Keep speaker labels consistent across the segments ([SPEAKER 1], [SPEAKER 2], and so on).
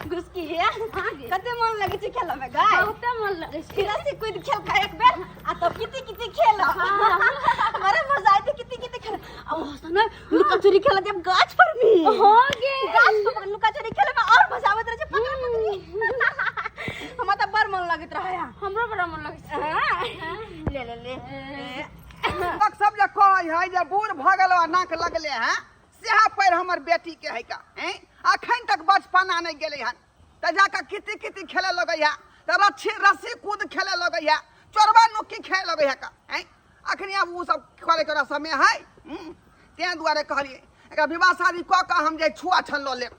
[SPEAKER 1] घुसकी है कते मन लगे छै खेल में गाय
[SPEAKER 2] बहुते मन लगे छै
[SPEAKER 1] रस्सी कूद खेल का एक बेर आ तब किती किती खेल बड़ा मजा आते किती किती खेल आ ओ सुन लुका चोरी खेल जब गाछ पर भी
[SPEAKER 2] हो गे
[SPEAKER 1] गाछ पर लुका चोरी खेले में और मजा आबैत रहे छै पकड़ पकड़ी हमरा तऽ बड़ मन लगैत रहे
[SPEAKER 2] हमरो बड़ा मन लगे छै
[SPEAKER 1] ले ले ले
[SPEAKER 3] तक सब जे कहै है जे बूढ़ भऽ गेल आ नाक लगले हैं सेहा पैर हमर बेटी के है का हैं अखन तक बचपना नहि गेलै हन तऽ जाकऽ किती किती खेले लगै है तऽ रस्सी रस्सी कूद खेले लगै है चोरबा नुक्की खेले लगै है का हैं अखनी आब ओ सब करे के समय है तें दुआरे कहलियै एकरा विवाह शादी कऽ कऽ हम जे छुआ छल लऽ लेब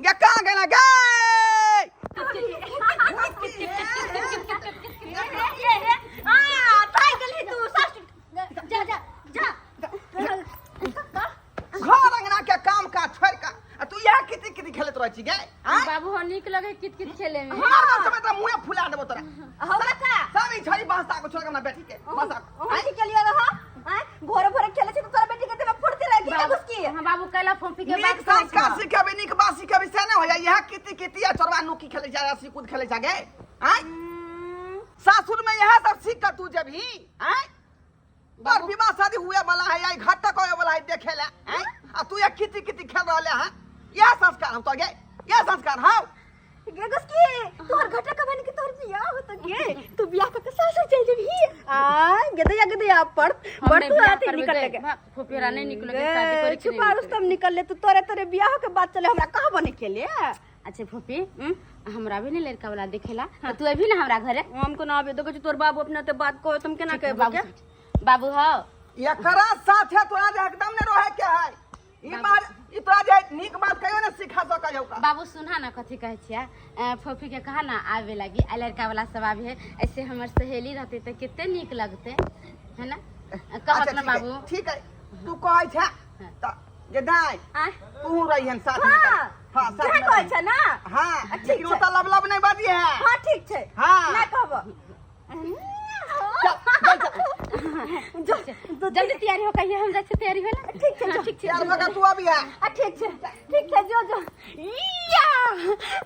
[SPEAKER 3] गे कहाँ गेला गे
[SPEAKER 1] जा जा जा
[SPEAKER 3] घर अंगना के काम काज छोड़ कऽ आ तू इएह किती किती खेलैत रहै छी गे आँय?
[SPEAKER 2] बाबू हो नीक लगे कित कित खेले में
[SPEAKER 3] मार दो समय तोरा मुँहे फुला देबो तोरा
[SPEAKER 1] हो काका
[SPEAKER 3] सब ई छड़ी बाँस आगो छोड़ के हमरा बेटी के बाँस आगो
[SPEAKER 1] अहाँ की केलियै रह आँय भोरे भोरे खेले छी तऽ तोरा बेटी के देह में फुर्ती रहे की घुसकी
[SPEAKER 2] हाँ बाबू कैला फोफी के
[SPEAKER 3] नीक
[SPEAKER 2] बात कहै
[SPEAKER 3] संस्कार
[SPEAKER 2] छौ।
[SPEAKER 3] सिखेबै नीक बात सिखेबै से नहि होइया इएह किती किती आ चोरबा नुकी खेलै छै रस्सी कूद खेलै छै गे आँय सासुर में इएह सब सीख कऽ तू जेबही आँय तोर विवाह शादी हुए वाला है आई घाटक होए वाला है देखे ला आँय आ तू ये किती किती खेल रहले हन इएह संस्कार हम तो गे इएह संस्कार हौ
[SPEAKER 1] गे घुसकी तोहर घटा कबन के तोहर बियाह होत गे तू बियाह क के सासुर चल जेबही आ गदया गदया पर
[SPEAKER 2] हम
[SPEAKER 1] बड़
[SPEAKER 2] नहीं
[SPEAKER 1] तू
[SPEAKER 2] बियाह
[SPEAKER 1] अथी
[SPEAKER 2] करबै
[SPEAKER 1] निकल
[SPEAKER 2] गे।
[SPEAKER 1] लगे
[SPEAKER 2] भाग, फोफी नहीं निकले शादी करे के
[SPEAKER 1] छुपा रुस्तम निकल ले तू तोरे तोरे बियाह के बात चले हमरा कहाँ बने के लिए
[SPEAKER 2] अच्छा फोफी हमरा भी नहीं लड़का वाला देखेला तो तू अभी ना हमरा घरे
[SPEAKER 1] हमको ना आबे देखो तोर बाबू अपना ते बात कहो तुम केना कहबो
[SPEAKER 2] बाबू
[SPEAKER 1] के
[SPEAKER 2] से- बाबू हो
[SPEAKER 3] एकरा साथे तोरा जे एकदम नहि रहे के है ई बात ई तोरा जे नीक बात कहियो ने सिखा सकै हौ का
[SPEAKER 2] बाबू सुना ना कथी कहै छियै फोफी के कहा ना आवे लागी आ लड़का वाला सब आवे है ऐसे हमर सहेली रहते तो कते नीक लगते है ना कहत
[SPEAKER 3] अच्छा,
[SPEAKER 2] ना
[SPEAKER 3] ठीक है,
[SPEAKER 2] बाबू
[SPEAKER 3] ठीक है तू कहै छै तऽ जे दाइ
[SPEAKER 1] आँय
[SPEAKER 3] तू रहिहन साथ में
[SPEAKER 1] हाँ
[SPEAKER 3] हाँ साथ
[SPEAKER 1] सएह
[SPEAKER 3] में
[SPEAKER 1] कहै
[SPEAKER 3] रहिहन।
[SPEAKER 1] छै ना
[SPEAKER 3] हाँ
[SPEAKER 1] ठीक
[SPEAKER 3] लेकिन
[SPEAKER 1] छै।
[SPEAKER 3] ओतऽ लब लब नहीं बाजी है
[SPEAKER 1] हाँ ठीक छै
[SPEAKER 3] हाँ।
[SPEAKER 1] नहि कहबो
[SPEAKER 3] चल, चल, चल।
[SPEAKER 1] जो जो
[SPEAKER 2] जल्दी तैयारी हो कहिए हम जाइ छियै तैयारी हो ना
[SPEAKER 1] ठीक छै जो
[SPEAKER 2] ठीक छै
[SPEAKER 3] यार मगर तू अभी है
[SPEAKER 1] आ ठीक छै ठीक छै जो जो या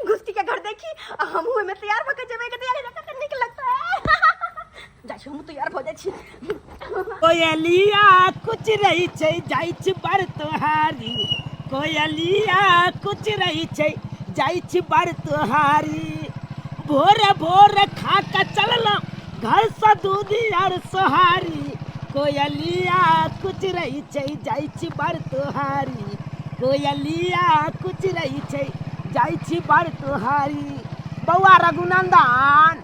[SPEAKER 1] घुसकी के घर देखी आ हमहूँ ओहिमे तैयार भऽ के जेबै के तैयारी कते नीक लगतै जाइ छी हमहूँ तैयार भऽ जाइ छी
[SPEAKER 4] कोयलिया कुछ रही छै जाइ छी बड़ तोहारी कोयलिया कुछ रही छै जाइ छी बड़ तोहारी भोर भोर खा के चललहुँ घरसँ दूध आर सोहारी कोयलिया कुछ रही छै जाइ छी बड़ तोहारी कोयलिया कुछ रही छै जाइ छी बड़ तोहारी बौआ रघुनंदन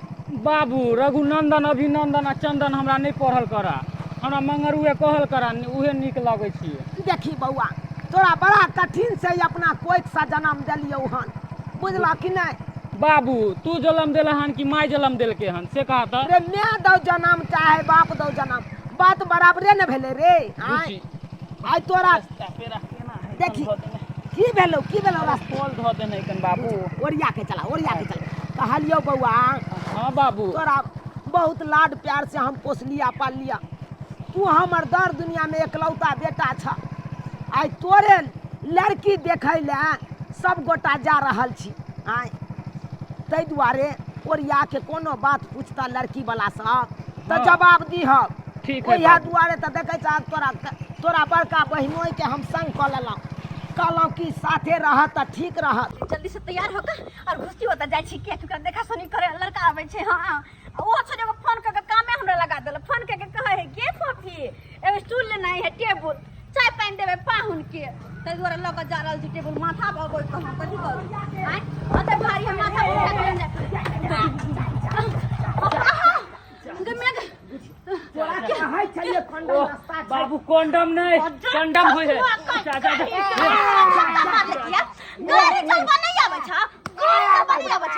[SPEAKER 5] बाबू रघुनंदन अभिनंदन आ चंदन हमरा नहि पढ़ल करा हमरा मंगरुए कहल करा उहे नीक लगै छियै
[SPEAKER 4] देखी बौआ तोरा बड़ा कठिन से अपना कोखिसँ जन्म देलियौ हन बुझलह कि नहि
[SPEAKER 5] बाबू तू जन्म देला हन कि माय जन्म देलकै हन से कहा तऽ
[SPEAKER 4] रे माय दौ जन्म चाहे बाप दौ जन्म बात बराबरे ने भेलै रे आँय
[SPEAKER 5] बुझी
[SPEAKER 4] आइ तोरा
[SPEAKER 5] रास्ता पेरा केना है
[SPEAKER 4] देखी की भेलौ की भेलौ रास्ता
[SPEAKER 5] पोल धऽ देने कन बाबू
[SPEAKER 4] ओरिया के चला ओरिया के चला कहलियौ बौआ
[SPEAKER 5] हाँ बाबू
[SPEAKER 4] तोरा बहुत लाड प्यार से हम पोसलिया पाललिया तू हमर दर दुनिया में एकलौता बेटा छ आइ तोरे लड़की देखै लए सब गोटा जा रहल छी आइ ताहि दुआरे ओरिया के कोनो बात पूछता लड़की वाला सब तऽ
[SPEAKER 5] हाँ।
[SPEAKER 4] जवाब दीह
[SPEAKER 5] ठीक है
[SPEAKER 4] ओहि
[SPEAKER 5] बाबू।
[SPEAKER 4] दुआरे तऽ देखै छह तोरा तोरा बड़का बहिनोइ के हम संग कऽ लेलहुँ कहलहुँ कि साथे रहत तऽ ठीक रहत
[SPEAKER 1] जल्दी से तैयार होकर और घुसकी होता जाइ छी कियाकि ओकरा देखा सुनी करे लड़का आबै छै हाँ आ ओ छै एगो फोन कऽ के कामे हमरा लगा देलक फोन कऽ के कहै है के फोफी एगो स्टूल लेनाइ है टेबुल चाय पानि देबै पाहुन के ताहि दुआरे लऽ कऽ जा रहल छी टेबुल माथा भऽ गेल कहूँ कथी करू आँय अते भारी हम माथा उठा के लेने जाय मेघ
[SPEAKER 4] तोरा कहै छलियै कंडम रास्ता छै
[SPEAKER 5] बाबू कंडम नहि कंडम होइ है जा जा जा
[SPEAKER 1] गाड़ी चलबा नहीं आबै छ गाड़ी चलबा नहीं आबै छ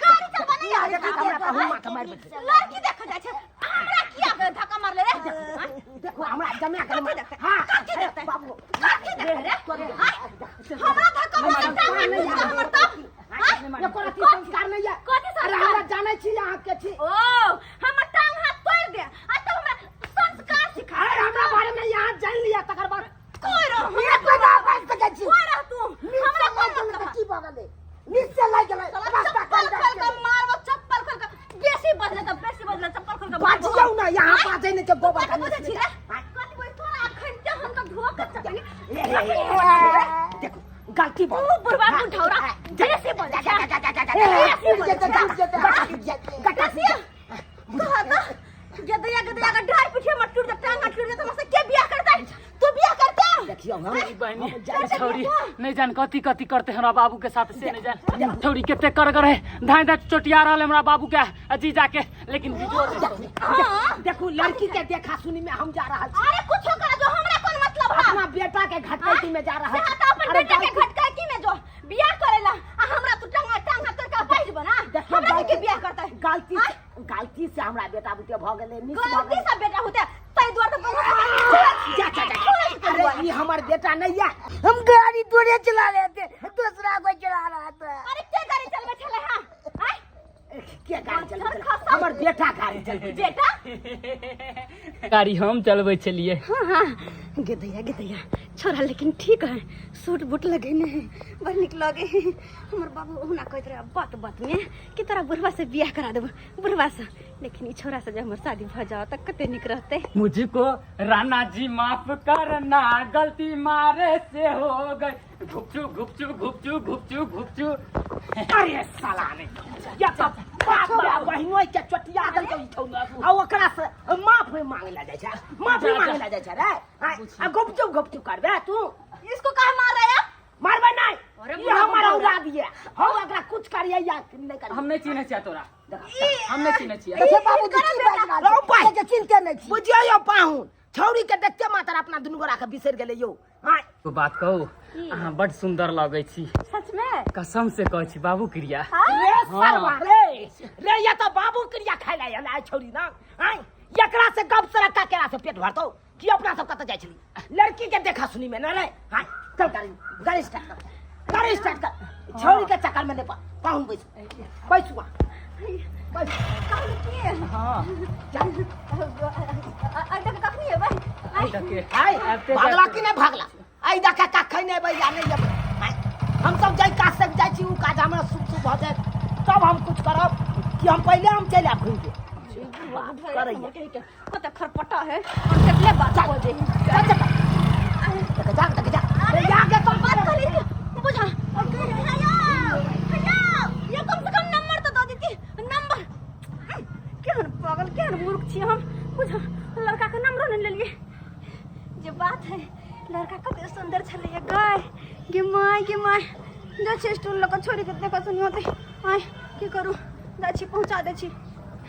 [SPEAKER 1] गाड़ी चलबा नहीं आबै छ
[SPEAKER 4] हमरा कहू माथा मारि बैठे
[SPEAKER 1] लड़की देखा जाइ छै हमरा किया के धक्का मारले रे
[SPEAKER 4] देखो हमरा जमा कर
[SPEAKER 1] कथी देखतै
[SPEAKER 4] हां
[SPEAKER 1] कथी देखतै
[SPEAKER 4] बाबू
[SPEAKER 1] कथी देखतै रे आँय? हमरा धक्का मारले हमर तऽ आँय?
[SPEAKER 4] एको रत्ती संस्कार नहीं है
[SPEAKER 1] कथी
[SPEAKER 4] अरे
[SPEAKER 1] संस्कार?
[SPEAKER 4] हमरा जानै छी अहाँ के छी
[SPEAKER 1] ओ हमर टांग हाथ तोड़ दे आ तब हमरा संस्कार सिखा
[SPEAKER 4] अरे हमरा बारे में यहाँ जान लिया तकर बाद
[SPEAKER 1] कोई रह
[SPEAKER 4] एक कोई ना बाज सकै छी
[SPEAKER 1] कोई रह तू
[SPEAKER 4] नीक
[SPEAKER 1] हमरा
[SPEAKER 4] से
[SPEAKER 1] कोई
[SPEAKER 4] बाजल
[SPEAKER 1] मतलब
[SPEAKER 4] तऽ की भऽ गेलै नीचे लागि गेलै
[SPEAKER 1] साला
[SPEAKER 4] रास्ता
[SPEAKER 1] चप्पल
[SPEAKER 4] काट
[SPEAKER 1] खोल के मारबो, चप्पल खोल के। बेसी बजले त बेसी बजले, चप्पल खोल के मारबो।
[SPEAKER 4] बाजियौ ना यहाँ बाजै नहि छै गोबर
[SPEAKER 1] कथी बजै छी रे? कथी बजै? तोरा अखन ते हम तऽ धो के चटनी।
[SPEAKER 4] देखो गलती
[SPEAKER 1] तू
[SPEAKER 4] भऽ
[SPEAKER 1] बुढ़वा बुढ़ौरा बेसी बजै छै। बेसी बजै छै। बेसी। कह तऽ, गेदैया गेदैया के डाँर पीठे में टूट जाए, टांग टूट जाए, तऽ हमरा से के बियाह करतै? तू बियाह करते?
[SPEAKER 4] देखियौ हम
[SPEAKER 5] ई बहिनी छौरी नहीं जान कथी कथी करते हमरा बाबू के साथ से नहीं जान छौरी कते करगर है धाय धाय चोटिया रहल हमरा बाबू के आ जीजा के लेकिन बिजोड़
[SPEAKER 1] हाँ।
[SPEAKER 4] देखू लड़की के देखा सुनी में हम जा रहल छी
[SPEAKER 1] अरे कुछो कर जो हमरा कोन मतलब है
[SPEAKER 4] अपना बेटा के घटकैती में जा रहल
[SPEAKER 1] से
[SPEAKER 4] छी
[SPEAKER 1] तऽ अपन
[SPEAKER 4] अरे
[SPEAKER 1] बेटा के
[SPEAKER 4] गलती-
[SPEAKER 1] घटकैती में जो बियाह करेला आ हमरा तू टांगा टांगा तोड़ के बाज बना
[SPEAKER 4] देखियौ
[SPEAKER 1] हमरा के
[SPEAKER 4] गलती
[SPEAKER 1] बियाह करतै
[SPEAKER 4] गलती
[SPEAKER 1] आँय?
[SPEAKER 4] गलती से हमरा बेटा बुते भऽ गेलै मिस भऽ
[SPEAKER 1] गलती
[SPEAKER 4] गेलै
[SPEAKER 1] से बेटा होते तै दुआरे तऽ बहुत
[SPEAKER 4] जा जा जा अरे ये हमार बेटा नहीं है
[SPEAKER 6] हम गाड़ी थोड़े चला रहे थे दूसरा कोई चला रहा था
[SPEAKER 1] अरे के गाड़ी चलबै छलै हां आँय?
[SPEAKER 4] के गाड़ी चलबै
[SPEAKER 1] खसा।
[SPEAKER 4] हमर बेटा गाड़ी चलबै
[SPEAKER 1] बेटा
[SPEAKER 5] गाड़ी हम चलबै छलियै
[SPEAKER 1] हाँ हाँ गेदैया गेदैया छोरा लेकिन ठीक है सूट बूट लगेने है बड़ निक लगे है हमर बाबू ओहुना कहैत रहे बात बात में कि तोरा बुढ़वा से बियाह करा देबो बुढ़वा से लेकिन ई छोरा से जब हमर शादी भऽ जाओ तऽ कते निक रहते
[SPEAKER 5] मुझको राणा जी माफ करना गलती मारे से हो गई घुपचू घुपचू घुपचू घुपचू घुपचू
[SPEAKER 4] अरे साला ने या तो बाप बाप बहिनो के चटिया दल के उठौ आ ओकरा से माफ मांगे ला जाइ छै माफी मांगे ला जाइ छै रे आ गुपचुप गुपचुप करबे तू
[SPEAKER 1] इसको काहे मार रहे आप
[SPEAKER 4] मारबै नहीं
[SPEAKER 1] अरे
[SPEAKER 4] ये हमारा औलाद ये हम एकरा कुछ करिए या नहीं करिए
[SPEAKER 5] हम नहीं चिन्है छियै तोरा हम नहीं चिन्है छियै
[SPEAKER 6] देखिए बाबूजी की बाजि रहल
[SPEAKER 4] रौ
[SPEAKER 6] छै
[SPEAKER 4] भाई।
[SPEAKER 6] के चिन्हते नहि छी
[SPEAKER 4] बुझियौ यौ पाहुन छौड़ी के देखते मात्र अपना दुनू गोरा के बिसरि गेलै यौ आँय
[SPEAKER 5] एगो बात कहू अहाँ बड सुंदर लगै छी
[SPEAKER 1] सच में
[SPEAKER 5] कसम से कहै छी बाबू क्रिया
[SPEAKER 4] रे सरवा रे रे ये तो बाबू क्रिया खाइ ला आयल आइ छौड़ी ना आँय एकरा से गप सरक्का केरा से पेट भरतौ कि अपना सब कतऽ जाइ छली लड़की के देखा सुनी में ना रे आँय चल गाड़ी गाड़ी स्टार्ट कर गाड़ी स्टार्ट कर छौड़ी के चक्कर में नहीं पाहुन बैसू बैसू वहाँ बैसू
[SPEAKER 1] कहलू की
[SPEAKER 5] हाँ
[SPEAKER 1] अरे देख कखनी एबै
[SPEAKER 5] आइ तक
[SPEAKER 4] आय
[SPEAKER 5] आबिते
[SPEAKER 4] भागला
[SPEAKER 5] जाइत।
[SPEAKER 4] कि नहि भागला आइ देखा कखन एबै या नहि एबै आँय, हम सब जाहि काज से जाइ छी ओ काज हमरा सुख सुख भऽ जायत तब हम कुछ करब कि हम पहिले हम चलि आयब घुमि के करैया
[SPEAKER 1] कते खरपटा है हम केतले बात हो जाई
[SPEAKER 4] चल चल देख जा देख जा अरे या के
[SPEAKER 1] तो बात कर ली बुझा और कह रहे हैया हैया ये कम से कम नंबर तो दो देती नंबर केहन पागल केहन मूर्ख छी हम बुझा लड़का के नंबरो नहीं लेलिए जे बात है लड़का कते सुंदर छलै गाय गे my गे my जाइ छी स्टूल लऽ कऽ छोड़ि के देखऽ सुनी होतै आय की करू जाइ छी पहुँचा दै छी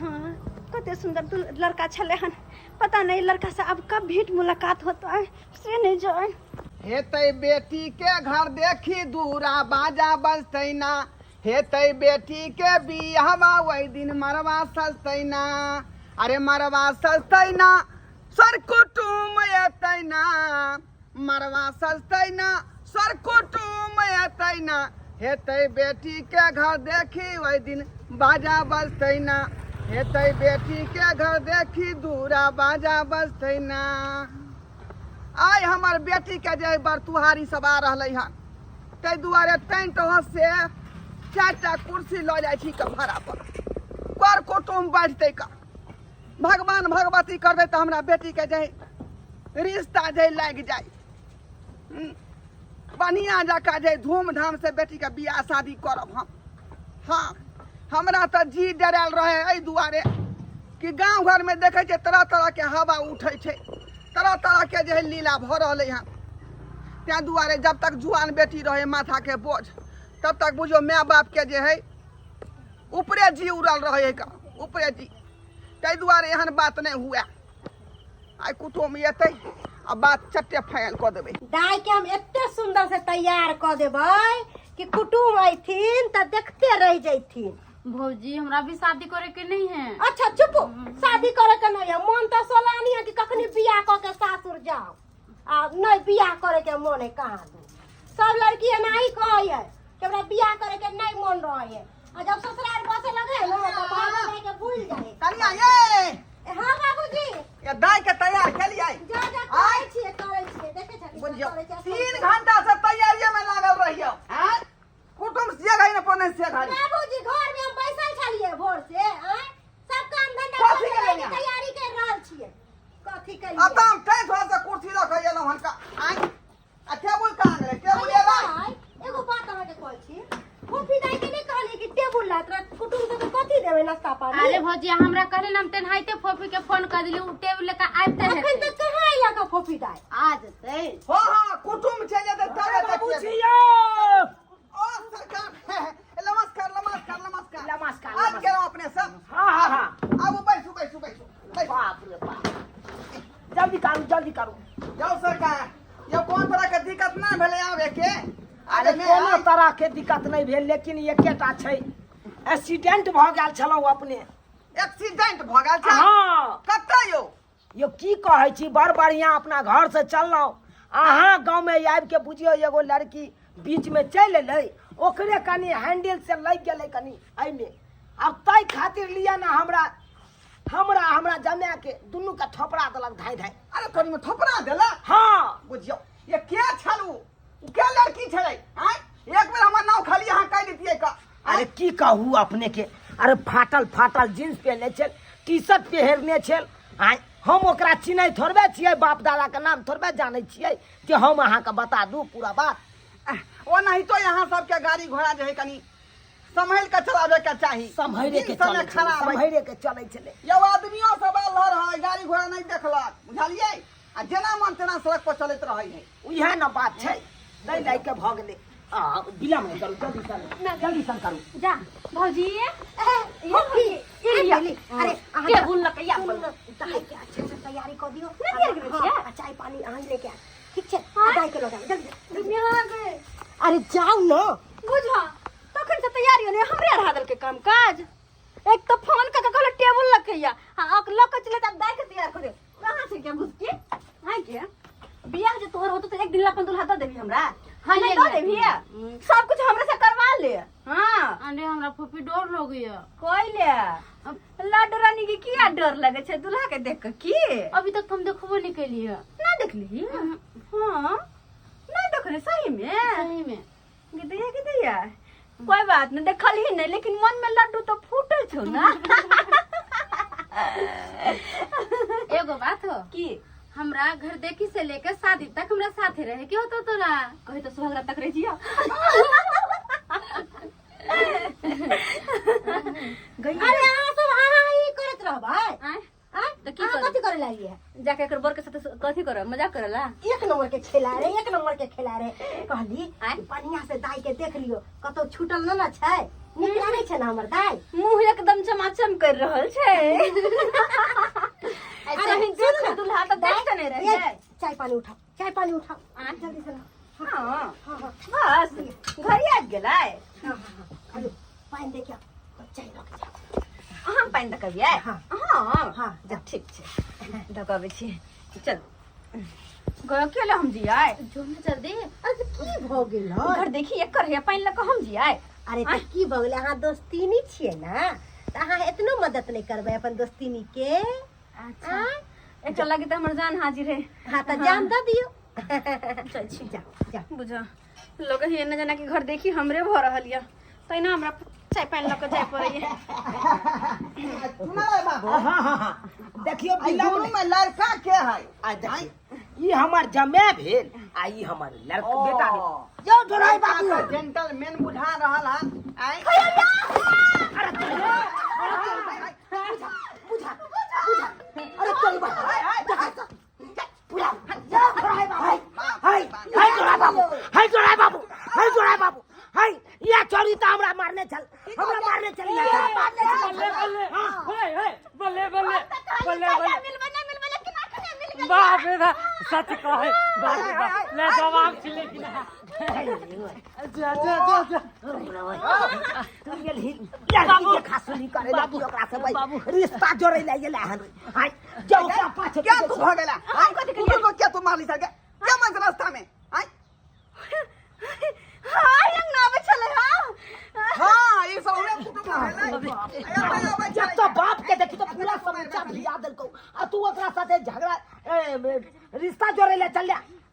[SPEAKER 1] हाँ कते सुंदर दू लड़का छलै हन पता नहीं लड़का से अब कब भेंट मुलाकात होता है से नहीं जाए
[SPEAKER 3] हेतै बेटी के घर देखी दूरा बाजा बजतै ना हेतै बेटी के बियाहवा ओहि दिन मरवा सजतै ना अरे मरवा सजतै ना सर कुटुम एतै ना मरवा सजतै ना सर कुटुम एतै ना हेतै बेटी के घर देखी ओहि दिन बाजा बजतै ना हेतै बेटी के घर देखी दूरा बाजा बजतै ना आइ हमर बेटी के जे बरतुहारी सब आ रहलै हन ताहि दुआरे टेंट हाउस से 4 टा कुर्सी लऽ जाइ छी के भाड़ा पर कर कुटुम बैठतै का भगवान भगवती करबै तऽ हमरा बेटीके जे रिश्ता जे लागि जाय बढ़िआँ जकाँ जे धूमधामसँ बेटीके बियाह शादी करब हम हँ हमरा तऽ जी डरायल रहै एहि दुआरे कि गाँव घरमे देखै छियै तरह तरहके हवा उठै छै तरह तरहके जे है लीला भऽ रहलै हँ ताहि दुआरे जब तक जुआन बेटी रहै माथाके बोझ तब तक बुझियौ माय बापके जे है ऊपरे जी उड़ल रहै है का ऊपरे जी ताहि दुआरे एहन बात नहि हुए आइ कुटुम्ब एतै आ बात चट्टे फाइनल कऽ देबै
[SPEAKER 6] दाई के हम एते सुंदर से तैयार कऽ देबै कि कुटुम अयथिन तऽ देखते रहि जैथिन
[SPEAKER 2] भौजी हमरा भी शादी करे के नहीं है
[SPEAKER 6] अच्छा चुप शादी करे के नहीं है मन तऽ सोलानी है कि कखनी बियाह कऽ के सासुर जाओ आ नहीं बियाह करे के मन है कहाँ दू सब लड़की एनाही कहै है कि हमरा बियाह करे के नहीं मन रहे है आ जब ससुराल बसे लगे है ना तो बाबू भाई के भूल जाए
[SPEAKER 3] कनिया ये
[SPEAKER 6] ए, हाँ बाबूजी
[SPEAKER 3] ये दाई के तैयार केलियै
[SPEAKER 6] जा जा करै छियै करै छियै देखै छलियै
[SPEAKER 3] बुझियौ
[SPEAKER 6] करै छियै
[SPEAKER 3] 3 घंटा से तैयारिये में लागल रहियौ
[SPEAKER 4] आँय
[SPEAKER 3] कुटुम्ब से गई ने फोन नहि से घड़ी।
[SPEAKER 6] बाबूजी, घर में हम बैसल छलियै भोर से, आँय? सब काम धंधा
[SPEAKER 3] कथी
[SPEAKER 6] कऽ के
[SPEAKER 3] केलियै?
[SPEAKER 6] तैयारी कर रहल छियै। कथी केलियै?
[SPEAKER 3] आ तऽ हम ताहि दुआरे से कुर्सी रखै एलहुँ हन का आँय, आ टेबुल कहाँ गेलै? टेबुल एलै?
[SPEAKER 6] भाई, एगो बात अहाँके कहै छी, फूफी दाई के नहि कहलियै कि टेबुल लात रात कुटुम सबके कथी देबै नाश्ता पानी?
[SPEAKER 2] अरे भौजी, हमरा कहले ना, हम तेनाहिते फोफी के फोन कर दिली, उ टेबुल लेके आबिते
[SPEAKER 6] अखन
[SPEAKER 2] हेतै।
[SPEAKER 6] तक कहाँ अयलक हँ फूफी दाई?
[SPEAKER 2] आ जेतै।
[SPEAKER 3] हँ हँ, कुटुम चलि जेतै तबे तऽ
[SPEAKER 4] बाबूजी
[SPEAKER 3] टेबुल।
[SPEAKER 4] यौ।
[SPEAKER 3] ओ सरकार, नमस्कार नमस्कार नमस्कार।
[SPEAKER 4] नमस्कार,
[SPEAKER 3] आबि
[SPEAKER 4] नमस्कार।
[SPEAKER 3] गेलहुँ अपने सब?
[SPEAKER 4] हाँ हाँ हाँ।
[SPEAKER 3] आबू, बैसू बैसू बैसू बैसू।
[SPEAKER 4] बाप रे बाप, जल्दी करू, जल्दी करू।
[SPEAKER 3] जाउ सरकार, यौ कोन तरह के दिक्कत नहि भेलै आबे के?
[SPEAKER 4] अरे
[SPEAKER 3] मे
[SPEAKER 4] कोनो तरह के दिक्कत नहि भेल, लेकिन एकेटा छै, एक्सीडेंट भऽ गेल छलहुँ अपने।
[SPEAKER 3] एक्सीडेंट भऽ गेल छै?
[SPEAKER 4] हाँ।
[SPEAKER 3] कतऽ यौ?
[SPEAKER 4] यौ की कहै छी, बड़ बढ़िआँ अपना घरसँ चललहुँ, अहाँ गाँवमे आबिके बुझियौ एगो लड़की बीचमे चलि एलै, ओकरे कनि हैंडल से लागि गेलै कनि एहिमे। आब ताहि खातिर लिअ ने, हमरा हमरा हमरा जमाके दुनूके थोपड़ा देलक धाँइ धाँइ।
[SPEAKER 3] अरे तोरी में थोपड़ा देलक?
[SPEAKER 4] हाँ।
[SPEAKER 3] बुझियौ ये के छल उ? उ के लड़की छलै? आँय, एक बेर हमर नाम खाली अहाँ कहि दितियै का।
[SPEAKER 4] अरे की कहू अपने के, अरे फाटल फाटल जींस पहनने छल, टी शर्ट पहिरने छल। आँय, हम ओकरा चिन्है थोड़बे छियै, बाप दादाके नाम थोड़बे जानै छियै कि हम अहाँके बता दू पूरा बात।
[SPEAKER 3] ओनाहितो यहाँ सबके गाड़ी घोड़ा जे है कनि सम्हरि के चलाबे के चाही।
[SPEAKER 4] सम्हरे के
[SPEAKER 3] दिन समय
[SPEAKER 4] चलै छलै,
[SPEAKER 3] खराब है।
[SPEAKER 4] सम्हरे के चलै छलै।
[SPEAKER 3] यौ आदमियो सब आयल रहै, गाड़ी घोड़ा नहि देखलक, बुझलियै? आ जेना मन तेना सड़क पर चलैत रहै है।
[SPEAKER 4] उएह ने बात छै, नहि लए के भऽ गेलै। आ विलम्ब नहि करू, जल्दी सन, जल्दी सन करू।
[SPEAKER 1] जा भौजी,
[SPEAKER 6] फूफी,
[SPEAKER 1] ई लिअ।
[SPEAKER 6] अरे अहाँ
[SPEAKER 1] टेबुल लऽ के या।
[SPEAKER 6] सुनू ने, दाइ के अच्छा से तैयारी कऽ दियौ।
[SPEAKER 1] नहि तैयार करै छियै?
[SPEAKER 6] हाँ, आ चाय पानी अहाँ लेके आयब, ठीक छै? आ दाइ के लऽ जाउ जल्दी जल्दी।
[SPEAKER 1] यहाँ गए।
[SPEAKER 6] अरे जाउ ने।
[SPEAKER 1] बुझ तखन से तैयारी ने हमरे अढ़ा देलकै काम काज। एक तो फोन कऽ के कहलक टेबुल लऽ के या, आ लऽ के चले तऽ दाइ के तैयार कर दे। कहाँ छै क्या घुस के हां के बियाह जे तोहर होतो तऽ एक दिन ला अपन दुल्हा दऽ देबही हमरा?
[SPEAKER 2] हाँ,
[SPEAKER 1] नहीं
[SPEAKER 2] ले
[SPEAKER 1] दऽ
[SPEAKER 2] ले।
[SPEAKER 1] देबही? सब कुछ हमरे से करवा ले। हाँ।
[SPEAKER 2] अरे हमरा फूफी डर लगैया।
[SPEAKER 1] कोइले लड्डू रानी के किया डर लगे छै दुल्हा के देख के? की
[SPEAKER 2] अभी तक हम देखबो नहीं केलिए।
[SPEAKER 1] ना देखली? हाँ, नहीं देखली सही में?
[SPEAKER 2] सही में।
[SPEAKER 1] गिदैया गिदैया, कोई बात नहीं, देखल ही नहीं लेकिन मन में लड्डू तो फूटल छौ ना।
[SPEAKER 2] एगो बात हो।
[SPEAKER 1] की?
[SPEAKER 2] हमरा घर देखी से लेकर शादी तक हमरा साथे रहे के होतो तोरा।
[SPEAKER 1] कहे तो सुहागरा तक रह जिया गई।
[SPEAKER 6] अरे अहाँ सब अहाँ ही करैत रहबै?
[SPEAKER 1] आँय?
[SPEAKER 6] आँय?
[SPEAKER 1] तऽ की
[SPEAKER 6] अहाँ
[SPEAKER 1] करू?
[SPEAKER 6] कथी करे लागिए?
[SPEAKER 1] जाके एकर बर के साथे कथी करब, मजाक करला?
[SPEAKER 6] एक नंबर के खेला रे, एक नंबर के खेला रे। कहली
[SPEAKER 1] आँय?
[SPEAKER 6] बढ़िया से दाई के देख लियो, कतौ छूटल न न छै? नीक लागै छै ने हमर दाई?
[SPEAKER 1] मुंह एकदम चमाचम कर रहल छै।
[SPEAKER 2] ऐसे
[SPEAKER 1] अरे देख दुल्हा तऽ देखते नहीं रहे।
[SPEAKER 6] ए, चाय पानी उठाओ, चाय पानी उठाओ।
[SPEAKER 1] आँय?
[SPEAKER 6] जल्दी से लाओ।
[SPEAKER 1] हाँ।
[SPEAKER 6] हाँ हाँ।
[SPEAKER 1] बस घरे आबि गेलै।
[SPEAKER 6] हाँ हाँ हाँ, अरे पानि दे के आओ, चाय लऽ के जाओ।
[SPEAKER 1] अहाँ पानि दऽ कबियै?
[SPEAKER 6] हाँ।
[SPEAKER 1] हाँ।
[SPEAKER 6] हाँ, जा।
[SPEAKER 1] ठीक छै, दऽ कऽ अबै छी। चल गयो, केले हम जियै?
[SPEAKER 2] जो ना जल्दी।
[SPEAKER 6] अरे की भऽ गेल हँ?
[SPEAKER 1] घर देखी एकर है, पानि लऽ कऽ हम जियै?
[SPEAKER 6] अरे तऽ की भऽ गेलै? अहाँ दोस्तीनी छियै ने, तऽ अहाँ एतनो मदद नहि करबै अपन दोस्तीनी के?
[SPEAKER 1] अच्छा, एकटा लगे तऽ हमर जान हाजिर है।
[SPEAKER 6] हाँ, तऽ जान दऽ दियौ।
[SPEAKER 1] चल छी।
[SPEAKER 6] जा जा।
[SPEAKER 1] बुझ लोग ही एने जना कि घर देखी हमरे भऽ रहल यऽ, तहिना हमरा चाय पानि लऽ कऽ जाय पड़ैया।
[SPEAKER 3] सुना रे बाबू।
[SPEAKER 4] हाँ हाँ हाँ, देखियौ
[SPEAKER 3] आई
[SPEAKER 4] विलम्ब
[SPEAKER 3] दुनू में लड़का के है?
[SPEAKER 4] आ देखियौ, ई हमर जमे भेल आ ई हमर लड़का बेटा भेल। यौ ढोराई बाबू,
[SPEAKER 3] जेंटलमैन बुझा रहल हन। आँय?
[SPEAKER 4] बुझा बुझा, अरे चल बाबू, पूरा जा ढोराई बाबू। हाय हाय ढोराई बाबू, हाय ढोराई बाबू, हाय ढोराई बाबू, हाय या चोरी त हमरा मारने छल, हमरा मारने छल, या चोरी मारने छल।
[SPEAKER 5] बल्ले बल्ले, हे हे, बल्ले बल्ले बल्ले बल्ले।
[SPEAKER 1] मिलबै नहि मिलबै, लेकिन अखने मिल गेल।
[SPEAKER 5] बाप रे बाप, सच कहे, बाप रे बाप, ले जवाब छी लेकिन जा जा जा जा।
[SPEAKER 4] तू गेलही लड़की के खासुली करे बाबू, ओकरा से बाबू रिश्ता जोड़ै ले गेला हन। हाय जो ओकरा पाछे
[SPEAKER 3] क्या तू भऽ गेला? आँय, कुकुर को क्या तू मारली सके क्या मन रास्ता में? आँय?
[SPEAKER 1] हाँ, अंगना आबै छलै। हाँ।
[SPEAKER 3] हाँ, ई सब हमरे कुटुम्ब भेलै। अरे
[SPEAKER 4] जब तो बाप के देखी तो पूरा समूचा भिया देलकौ, आ तू ओकरा साथे झगड़ा रिश्ता जोड़े ले चल।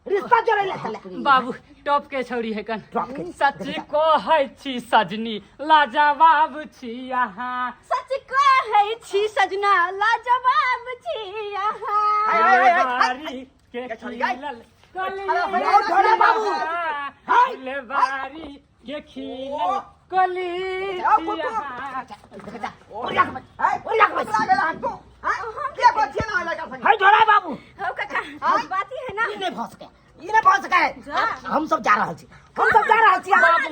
[SPEAKER 4] रिश्ता जोड़े ले चले।
[SPEAKER 5] बाबू टॉप के छौरी है कन।
[SPEAKER 4] टॉप के।
[SPEAKER 5] सच कहै छी सजनी, लाजवाब छी अहाँ।
[SPEAKER 1] सच कहै छी सजना, लाजवाब छी अहाँ।
[SPEAKER 3] हाय, हाय, हाय, हाय।
[SPEAKER 5] फुलबारी के
[SPEAKER 3] के छौरी, गाय।
[SPEAKER 5] खिलल
[SPEAKER 4] हाय, ढोले बाबू। हाय।
[SPEAKER 5] फुलबारी के खिलल कली
[SPEAKER 3] जाओ,
[SPEAKER 5] छी
[SPEAKER 3] कुकुर।
[SPEAKER 5] अहाँ।
[SPEAKER 4] ओरिया के बच,
[SPEAKER 3] हाय,
[SPEAKER 4] ओरिया के बच।
[SPEAKER 3] पकड़ा गेला हन तू। हाय, किया कहै छियै ना लड़का संगे?
[SPEAKER 4] हाय ढोला बाबू।
[SPEAKER 1] हौ काका, बात ई है ना।
[SPEAKER 4] ई नहि भऽ सकै, ई नहि भऽ सकै।
[SPEAKER 1] जा।
[SPEAKER 4] हम सब जा रहल छी, हम सब जा रहल छी।
[SPEAKER 5] बाबू।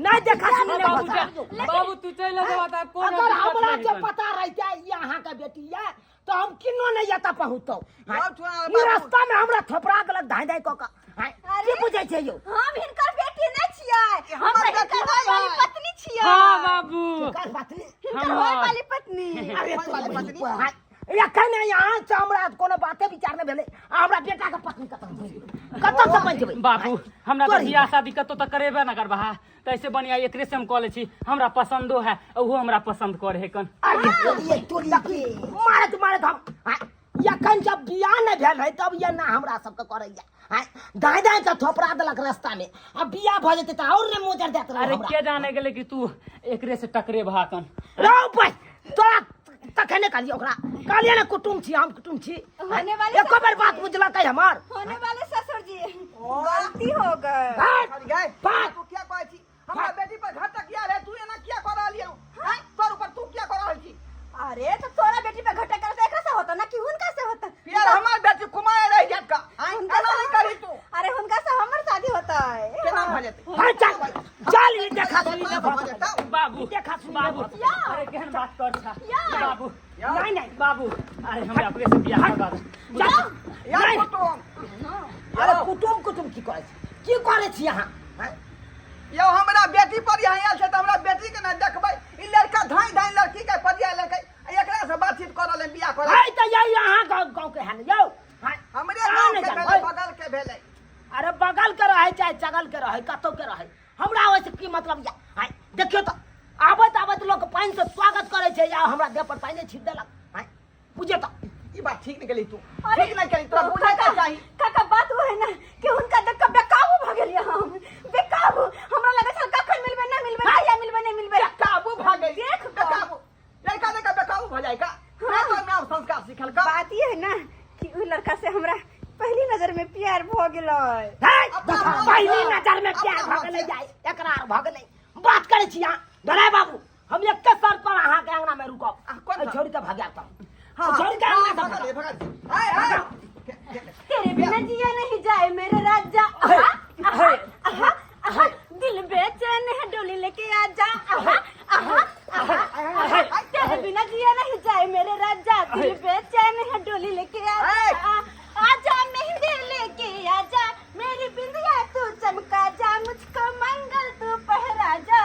[SPEAKER 4] नहि देखा सुनी नहि भऽ
[SPEAKER 5] बाबू
[SPEAKER 4] सकै।
[SPEAKER 5] जा, बाबू तू चलि जेबा तऽ कोनो
[SPEAKER 4] अगर
[SPEAKER 5] दिक्कत
[SPEAKER 4] हमरा
[SPEAKER 5] नहि
[SPEAKER 4] जे
[SPEAKER 5] हेतनि।
[SPEAKER 4] पता रहिते ई अहाँके बेटी ये तऽ हम किन्नो नहि एतऽ पहुँचतौ।
[SPEAKER 3] जाउ छुआ
[SPEAKER 4] ई
[SPEAKER 3] बाबू।
[SPEAKER 4] रास्ता में हमरा थोपरा देलक धाइ धाइ कऽ कऽ। हाय,
[SPEAKER 1] अरे।
[SPEAKER 4] की बुझै छै यौ?
[SPEAKER 1] हम हिनकर बेटी नहि छियै, हम
[SPEAKER 3] हमर
[SPEAKER 1] तऽ
[SPEAKER 3] बेटी
[SPEAKER 1] हिनकर
[SPEAKER 3] नहि
[SPEAKER 1] होय वाली
[SPEAKER 3] है।
[SPEAKER 1] पत्नी छियै।
[SPEAKER 5] हाँ बाबू।
[SPEAKER 4] केकर पत्नी?
[SPEAKER 1] हिनकर होय
[SPEAKER 5] हमर।
[SPEAKER 1] वाली पत्नी।
[SPEAKER 4] अरे
[SPEAKER 3] होय वाली
[SPEAKER 4] तोरी
[SPEAKER 3] पत्नी।
[SPEAKER 4] हाय, एखन यहाँ से हमरा कोनो बाते विचार नहि भेलै आ हमरा बेटा के पत्नी कतऽ से बनि कतऽ से बनि जेबै?
[SPEAKER 5] बाबू, हमरा तऽ
[SPEAKER 4] तोरी
[SPEAKER 5] बियाह शादी कतौ तऽ करेबे न करबा, तऽ ऐसे बढ़िया एकरे से हम कऽ लै छी। हमरा पसन्दो है, ओहो हमरा पसन्द करे है कन।
[SPEAKER 4] अरे तोरी तोरी के मारत मारत हम। हाय, एखन जब बियाह नहि भेल है तब ये ना हमरा सबके करैया। हाय, दाएं दाएं के थोपरा देलक रास्ता में, आ बियाह भऽ जेतै तऽ और ने मोजर देत रहौ
[SPEAKER 5] अरे
[SPEAKER 4] हमरा।
[SPEAKER 5] के जाने गेलै कि तू एकरे से टकरे भा कन।
[SPEAKER 4] रौ भाई, तोरा तखने कहलियै ओकरा, कहलियै ने कुटुम छी हम, कुटुम छी।
[SPEAKER 1] होने वाले
[SPEAKER 4] एको बेर बात बुझलकै हमर?
[SPEAKER 1] होने वाले ससुर जी, गलती हो गए।
[SPEAKER 4] हट,
[SPEAKER 3] छौरी गै,
[SPEAKER 4] बात।
[SPEAKER 3] तू किया कहै छी? हमरा बेटी पर घटक किया रहे? तू एना किया कऽ रहलियै? हैं? तोर ऊपर तू किया कऽ रहल छी?
[SPEAKER 1] अरे तो तोरा बेटी पे घटक करे तो एकरा से होता ना कि हुनका से होता?
[SPEAKER 3] फिर हमर बेटी कुमार रह जात का। हैं?
[SPEAKER 1] हुनका
[SPEAKER 3] एना
[SPEAKER 1] से
[SPEAKER 3] नहीं करी तू।
[SPEAKER 1] अरे हुनका से हमर शादी होता है।
[SPEAKER 3] केना भऽ जेतै?
[SPEAKER 4] हट, चल चल, ई देखा सुनी
[SPEAKER 3] केना
[SPEAKER 4] नहि
[SPEAKER 3] भऽ जेतौ?
[SPEAKER 5] बाबू।
[SPEAKER 4] देखा सुनी
[SPEAKER 5] बाबू।
[SPEAKER 4] नहि भऽ
[SPEAKER 5] अरे केहन बात कर छा
[SPEAKER 1] या।
[SPEAKER 5] बाबू?
[SPEAKER 4] नहीं नहीं
[SPEAKER 5] बाबू, अरे हमरा अपने से बियाह करबा दे।
[SPEAKER 4] चल।
[SPEAKER 3] यार
[SPEAKER 4] नहीं।
[SPEAKER 3] कुटुम।
[SPEAKER 4] अरे कुटुम कुटुम की करै छी, की करै छी अहाँ? हैं?
[SPEAKER 3] यौ, हमरा बेटी पर यहाँ आयल छै तऽ हमरा बेटी के नहि देखबै? ई लड़का धाई धाई लड़की के परिया लड़के एकरा से बातचीत कर रहल, बियाह कर।
[SPEAKER 4] है तऽ यही अहाँ गाँव गाँव के है ने यौ? हैं?
[SPEAKER 3] हमरे
[SPEAKER 4] अहाँ
[SPEAKER 3] गाँव
[SPEAKER 4] नहि
[SPEAKER 3] के
[SPEAKER 4] जानबै?
[SPEAKER 3] भेलै, बगल के भेलै।
[SPEAKER 4] अरे बगल के रहै चाहे चगल के रहै, कतौ के रहै, हमरा ओहिसँ की मतलब या? हैं? देखियौ तऽ आबैत आबैत लोक पानि से स्वागत करै छै या हमरा देह पर पानि छीट देलक। हैं? बुझियौ तऽ।
[SPEAKER 3] ई बात ठीक नहि केली तू।
[SPEAKER 1] अरे,
[SPEAKER 3] ठीक नहि केली, तोरा बुझै के चाही।
[SPEAKER 1] काका, बात वो है ना कि हुनका देख के बेकाबू भऽ गेलियै हम, बेकाबू। हमरा लगै छल कखन मिलबै, नहि मिलबै, कहिया मिलबै, नहि मिलबै।
[SPEAKER 3] बेकाबू भऽ गेल
[SPEAKER 1] देख कऽ।
[SPEAKER 3] बेकाबू लड़का देख के बेकाबू भऽ जाय का? नहीं तो मैं संस्कार सिखल का।
[SPEAKER 1] बात ई है ना कि उ लड़का से हमरा पहली नजर में प्यार भऽ गेलै।
[SPEAKER 4] है,
[SPEAKER 3] अपना मन
[SPEAKER 4] पहली
[SPEAKER 3] से-
[SPEAKER 4] नजर में प्यार
[SPEAKER 3] अपना
[SPEAKER 4] भऽ
[SPEAKER 3] मन
[SPEAKER 4] गेलै
[SPEAKER 3] से।
[SPEAKER 4] जाय एकरार भऽ गेलै। बात करै छी अहाँ धराय बाबू, हम एके शर्त पर अहाँके अंगना में रुकब।
[SPEAKER 3] आ, कोन
[SPEAKER 4] एहि
[SPEAKER 3] शर्त?
[SPEAKER 4] छौड़ी के भगायब तब।
[SPEAKER 3] हाँ,
[SPEAKER 4] छोड़ के अंगना से
[SPEAKER 3] भगा दे,
[SPEAKER 4] भगा।
[SPEAKER 3] भगा दे। हाय, हाय।
[SPEAKER 1] तेरे बिना जिया नहीं जाए मेरे राजा, आहा, आहा, आहा, आहा, दिल बेचैन है डोली लेके आजा, आहा, आहा, आहा, आहा, तेरे बिना जिया नहीं जाए मेरे राजा, दिल बेचैन है डोली लेके आजा, आजा मेहंदी लेके आजा, मेरी बिंदिया तू चमका जा, मुझको मंगल तू पहरा जा।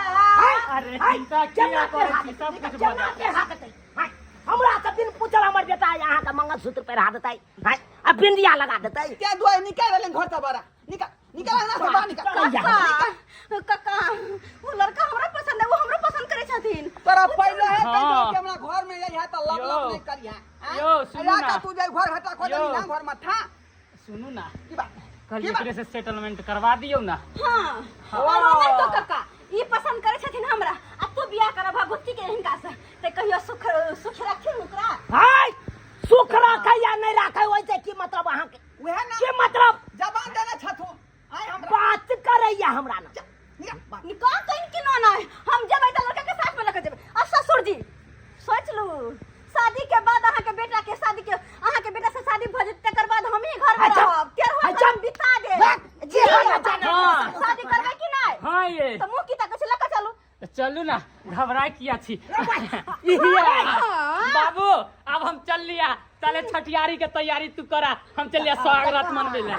[SPEAKER 5] अरे चिंता किया करै छी, सब कुछ भऽ
[SPEAKER 4] केना
[SPEAKER 5] जायत।
[SPEAKER 4] पहिरा देतै? हाय, हमरा तऽ बिन पूछल हमर बेटा अहाँके मंगलसूत्र पहिरा देतै? हाय, आ बिंदिया लगा देतै?
[SPEAKER 3] क्या दुआरे निकाल रहले घर से बड़ा? निकाल, निकाल अंगना से बाहर निकाल।
[SPEAKER 1] काका, काका, वो लड़का हमरा पसंद है, वो हमरो पसंद करे छथिन।
[SPEAKER 3] तोरा पहले है कहि
[SPEAKER 5] हाँ।
[SPEAKER 3] दो कि हमरा घर में यही है त लब
[SPEAKER 5] यौ।
[SPEAKER 3] लब नहीं करिहा। हैं?
[SPEAKER 5] यौ, सुनू
[SPEAKER 3] राता
[SPEAKER 5] ना।
[SPEAKER 3] तू जाय घर हटा खो
[SPEAKER 5] यौ।
[SPEAKER 3] देली ना घर में था।
[SPEAKER 5] सुनू ना।
[SPEAKER 3] की बात?
[SPEAKER 5] कल
[SPEAKER 3] की बात?
[SPEAKER 5] एकरे से सेटलमेंट करवा दियौ ना।
[SPEAKER 1] हाँ, और ओना तो काका ई पसंद करे छथिन हमरा, आ तू बियाह करब भगवती के हिनका से ते कहियो सुख सुख राखिन ओकरा।
[SPEAKER 4] हाय, सुख राखै या नहि राखै ओहिसँ की मतलब अहाँके?
[SPEAKER 3] उहे ना।
[SPEAKER 4] की मतलब?
[SPEAKER 3] जबान देने छथु आय हमरा।
[SPEAKER 4] बात करैया हमरा ना।
[SPEAKER 3] निकाल, बात।
[SPEAKER 1] निकाल कहीं कि ना ना, हम जेबै त लड़का के साथ में लके जेबै। आ ससुर जी सोच लू, शादी के बाद अहाँ के बेटा के शादी के अहाँ के बेटा से शादी भ जेतै, तकर बाद हम ही घर में
[SPEAKER 4] अच्छा।
[SPEAKER 1] रहब, तेरहो
[SPEAKER 4] अच्छा।
[SPEAKER 1] साल बिता देब।
[SPEAKER 4] बैठ, जे हो ना जाने।
[SPEAKER 5] हाँ।
[SPEAKER 1] शादी करबै कि नहि?
[SPEAKER 5] हाँ ये।
[SPEAKER 1] तऽ मुँह की तकै छी, लऽ के चलू।
[SPEAKER 5] तऽ चलू ना, घबराय किया छी? इहिया। बाबू, अब हम चल लिया, चले छठियारी के तैयारी तू करा, हम चल लिया स्वागत मनबे ले।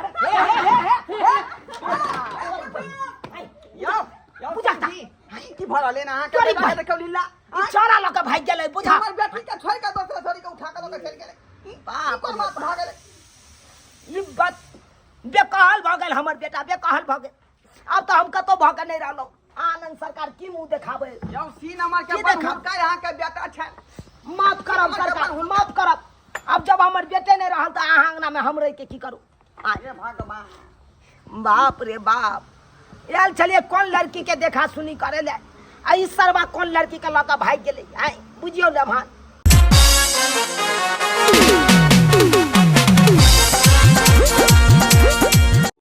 [SPEAKER 3] यौ, यौ,
[SPEAKER 4] बुझा ता।
[SPEAKER 3] की की भऽ रहलै ने अहाँके?
[SPEAKER 4] तोरी
[SPEAKER 3] बेटा
[SPEAKER 4] भाई।
[SPEAKER 3] के देखियौ लीला।
[SPEAKER 4] ई छौड़ा लऽ कऽ भागि गेलै बुझा।
[SPEAKER 3] हमर बेटी के छोड़ि के दोसरा छोड़ि के उठा के लऽ के चलि गेलै। ई
[SPEAKER 4] बाप
[SPEAKER 3] कोन बात भऽ गेलै?
[SPEAKER 4] ई बात बेकहल भऽ गेल हमर बेटा, बेकहल भऽ गेल। आब तऽ हम कतौ भऽ के नहि रहलहुँ। आनंद सरकार की मुंह देखाबै?
[SPEAKER 3] यौ, सी नंबर के
[SPEAKER 4] की
[SPEAKER 3] बड़
[SPEAKER 4] देखा?
[SPEAKER 3] हुनका अहाँके बेटा छनि।
[SPEAKER 4] माफ करब सरकार, माफ करब। आब जब हमर बेटे नहि रहल तऽ अहाँ अंगना मे हम रहि के की करू?
[SPEAKER 3] हे भगवान।
[SPEAKER 4] बाप रे बाप, आयल छलियै कोन लड़की के देखा सुनी करे ले, आ ई सरवा कोन लड़की के लऽ कऽ भागि गेलै। आँय बुझियौ ने भान।